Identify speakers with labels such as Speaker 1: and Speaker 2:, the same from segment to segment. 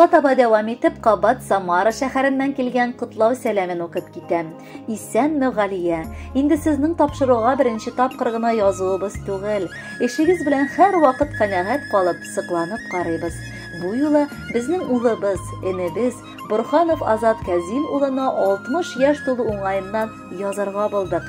Speaker 1: Алга таба дәвам итеп, кабат Самара шәһәреннән килгән котлау сәламен укып китәм. Исәнме, Галия! Инде сезнең тапшыруга беренче тапкыр гына язуыбыз түгел. Эшегез белән һәрвакыт канәгать калып, сокланып карыйбыз. Бу юлы безнең улыбыз, энебез Борханов Азат Кәзим улына 60 яшь тулу уңаеннан язарга булдык.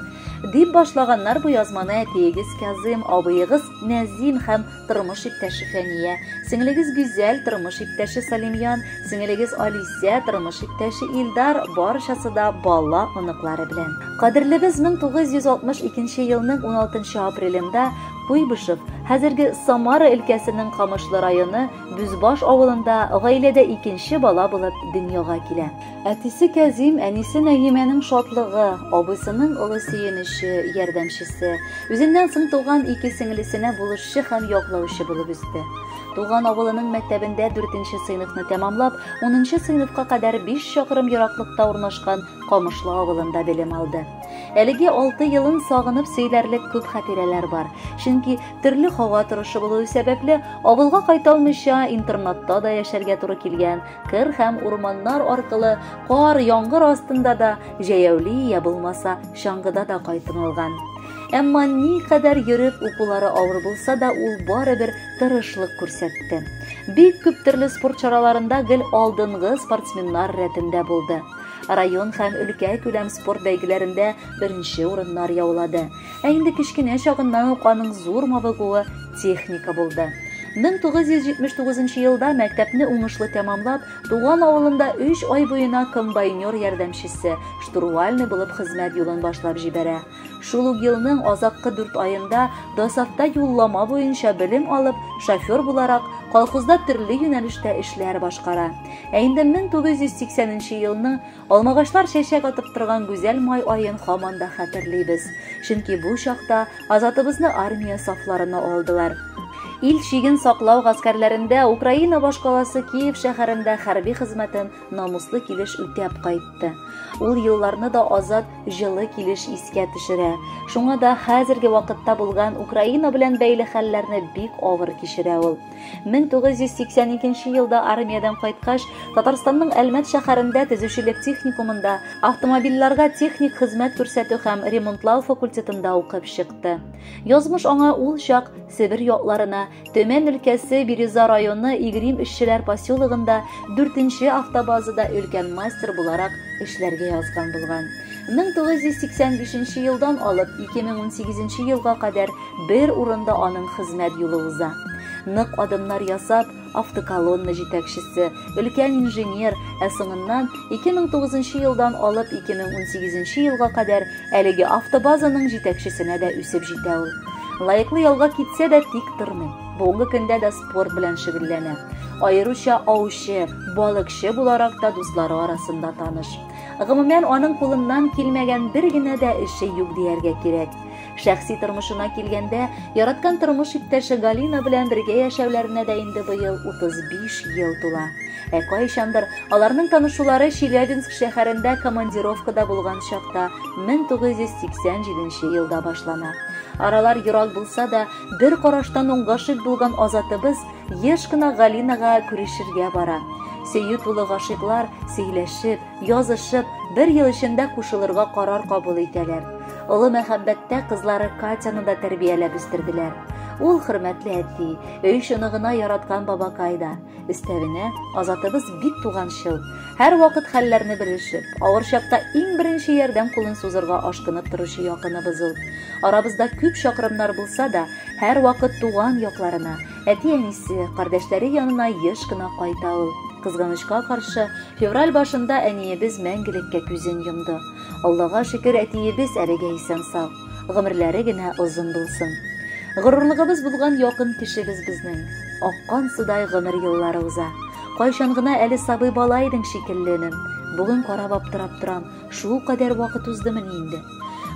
Speaker 1: Дип башлаганнар бу язманы әтиегез Кязым, абыегыз Нәзим һәм тормыш иптәше Фәния, сеңлегез Гүзәл, тормыш иптәше Салимьян, сеңелегез Алисә, тормыш иптәше Илдар, барчасы да бала оныклары белән. Кадерлебез 1962 елның 16 апрелендә Куйбышев, хәзерге Самара өлкәсенең Камышлы районы Бүзбаш авылында гаиләдә икенче бала булып дөньяга килә. Әтисе Кәзим, әнисе Нәгимәнең шатлыгы, абыйсының олы сөенече, ярдәмчесе, үзеннән соң туган ике сеңлесенә булышчы һәм яклаучы булып үсте. Туган авылының мәктәбендә дүртенче сыйныфны тәмамлап, унынчы сыйныфка кадәр биш чакрым ераклыкта урнашкан Камышлы авылында белем алды. Әлеге алты елын сагынып сөйләрлек күп хатирәләр бар. Чөнки төрле һава торышы булуы сәбәпле, авылга кайта алмыйча интернатта да яшәргә туры килгән, кыр һәм урманнар аркылы кар, яңгыр астында да җәяүли я булмаса чаңгыда да кайтынылган. Әмма никадәр йөреп укулары авыр булса да, ул барыбер тырышлык күрсәтте. Бик күп төрле спорт чараларында гел алдынгы спортсменнар рәтендә булды. Район һәм өлкә күләм спорт бәйгеләрендә беренче урыннар яулады. Ә инде кечкенә чагыннан ук аның зур мавыгуы техника булды. 1979 елда мәктәпне уңышлы тәмамлап, туган авылында 3 ай буена комбайнер ярдәмчесе, штурвальный булып хезмәт юлын башлап җибәрә. Шул ук елның азаккы 4 аенда ДОСАВта юллама буенча белем алып, шофер буларак, колхозда төрле юнәлештә эшләр башкара. Ә инде 1980 елның алмагачлар чәчәк атып торган гүзәл май аен һаман да хәтерлибез. Чөнки бу чакта Азатыбызны армия сафларына алдылар. Ил чиген саклау гаскәрләрендә Украина башкаласы Киев шәһәрендә хәрби хезмәтен намуслы килеш үтәп кайтты. Ул елларны да Азат җылы килеш искә төшерә. Шуңа да хәзерге вакытта булган Украина белән бәйле хәлләрне бик авыр кичерә ул. 1982 елда армиядән кайткач, Татарстанның Әлмәт шәһәрендә төзүчелек техникумында автомобильләргә техник хезмәт күрсәтү һәм ремонтлау факультетында укып чыкты. Язмыш аңа ул чак Себер якларына, Төмән өлкәсе Бирюза районы Игрим эшчеләр поселогында 4 автобазада өлкән мастер буларак эшләргә язган булган. 1985 елдан алып 2018 елга кадәр Бер урында аның хезмәт юлы уза. Нык адымнар ясап, автоколонна җитәкчесе, өлкән инженер, ә соңыннан 2009 елдан алып 2018 елга кадәр әлеге автобазаның җитәкчесенә дә үсеп җитә ул. Лаеклы ялга китсә дә тик тормый. Бүгенге көндә дә спорт белән шөгыльләнә. Аеруча аучы, балыкчы буларак та дуслары арасында таныш. Гомумән, аның кулыннан килмәгән бер генә дә эше юк дияргә кирәк. Шәхси тормышына килгәндә, яраткан тормыш иптәше Галина белән бергә яшәүләренә дә инде быел 35 ел тула. Ә кайчандыр аларның танышулары Челябинск шәһәрендә командировкада булган чакта 1987 елда башлана. Аралар ерак булса да, бер караштан ук гашыйк булган Азатыбыз еш кына Галинага күрешергә бара. Сөю тулы гашыйклар сөйләшеп, язышып, бер ел эчендә кушылырга карар кабул итәләр. Олы мәхәббәттә кызлары Катяны да тәрбияләп үстерделәр. Ул хөрмәтле әти, өй чыныгына яраткан бабакай да. Өстәвенә, Азатыбыз бик туганчыл. Һәрвакыт хәлләрне белешеп, авыр чакта иң беренче ярдәм кулын сузырга ашкынып торучы якыныбыз ул. Арабызда күп чакрымнар булса да, һәрвакыт туган якларына, әти-әнисе, кардәшләре янына еш кына кайта ул. Кызганычка каршы, февраль башында әниебез мәңгелеккә күзен йомды. Аллага шөкер, әтиебез әлегә исән-сау. Гомерләре генә озын булсын. Горурлыгыбыз булган якын кешебез безнең. Аккан судай гомер еллары уза. Кайчан гына әле сабый бала идең шикелле, энем. Бүген карап аптырап торам, шул кадәр вакыт уздымыни инде?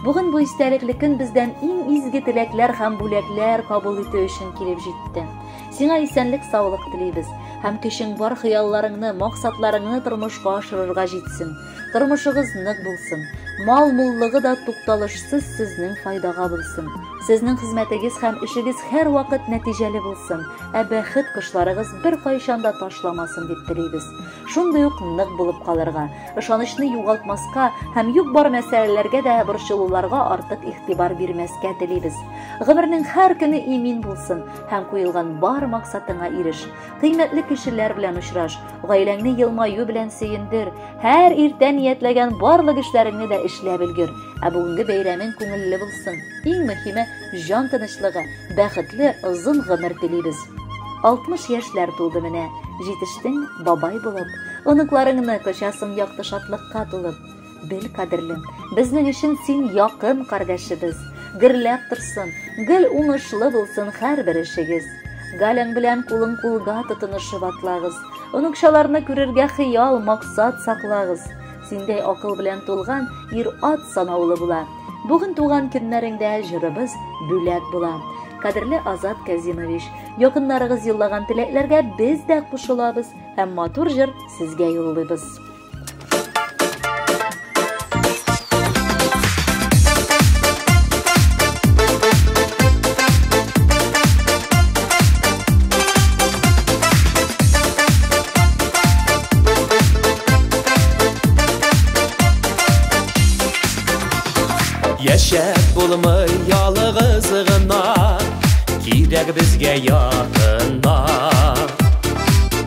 Speaker 1: Бүген бу истәлекле көн бездән иң изге теләкләр һәм бүләкләр кабул итү өчен килеп җитте. Сиңа исәнлек-саулык телибез һәм көчең бар хыялларыңны, максатларыңны тормышка ашырырга җитсен. Тормышыгыз нык булсын. Мал муллыгы да тукталышсыз сезнең файдага булсын. Сезнең хезмәтегез һәм эшегез һәрвакыт нәтиҗәле булсын, ә бәхет кошларыгыз беркайчан да ташламасын дип телибез. Шундый ук нык булып калырга, ышанычны югалтмаска һәм юк-бар мәсьәләләргә дә борчылуларга артык игътибар бирмәскә телибез. Гомернең һәр көне имин булсын һәм куелган бар максатыңа иреш. Кыйммәтле кешеләр белән очраш, гаиләңне елмаю белән сөендер, һәр иртә ниятләгән барлык эшләреңне дә эшләп өлгер. Ә бүгенге бәйрәмең күңелле булсын. Иң мөһиме, җан тынычлыгы, бәхетле озын гомер телибез. 60 яшьләр тулды менә, җитештең бабай булып, оныкларыңны кочасың якты шатлыкка тулып. Бел, кадерлем, безнең өчен син якын кардәшебез. Гөрләп торсын, гел уңышлы булсын һәрбер эшегез. Галяң белән кулың кулга тотынышып атлагыз. Оныкчаларны күрергә хыял, максат саклагыз. Синдәй акыл белән тулган ир-ат санаулы була. Бүген туган көннәреңдә җырыбыз бүләк була. Кадерле Азат Казимович, якыннарыгыз юллаган теләкләргә без дә кушылабыз һәм матур җыр сезгә юллыйбыз.
Speaker 2: Яшәп булмый ялгыз гына, кирәк безгә якыннар.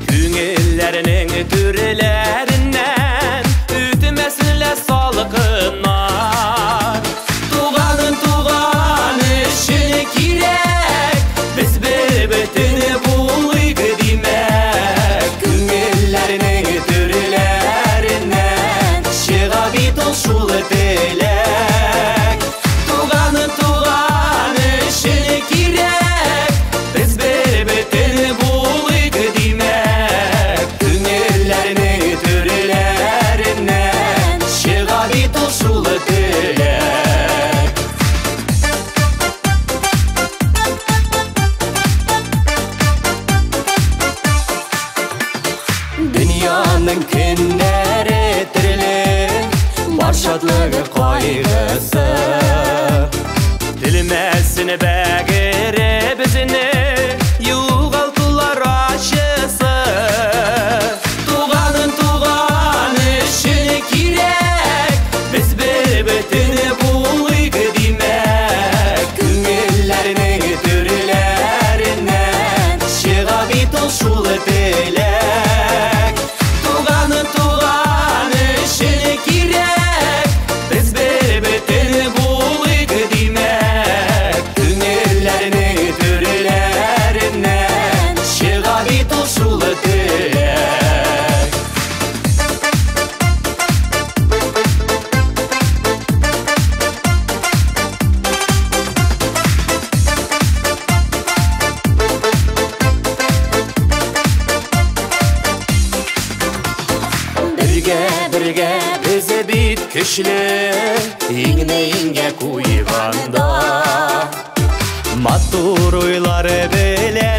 Speaker 2: Күңелләрнең түрләреннән үтмәсен лә салкыннар. Туганын туган өчен кирәк, без бер бөтен булыйк димәк. Күңелләрнең түрләреннән чыга бит ул шул теләк. Туганын туган өчен кирәк, без бер бөтен булыйк димәк. Күңелләрнең түрләреннән чыга бит ул шул теләк. Дөньяның көннәре төрле, бар шатлыгы кайгысы. Телмәсен бәгыре безне югалтулар ачысы. Туганын туган өчен кирәк, без бер бөтен булыйк димәк. Күңелләрнең түрләреннән чыга бит ул шул теләк. Туганын туган өчен кирәк, без бер бөтен булыйк димәк. Күңелләрнең түрләреннән чыга бит ул шул теләк. Бергә, бергә без бит көчле, иңне иңгә куйганда. Матур уйлар белән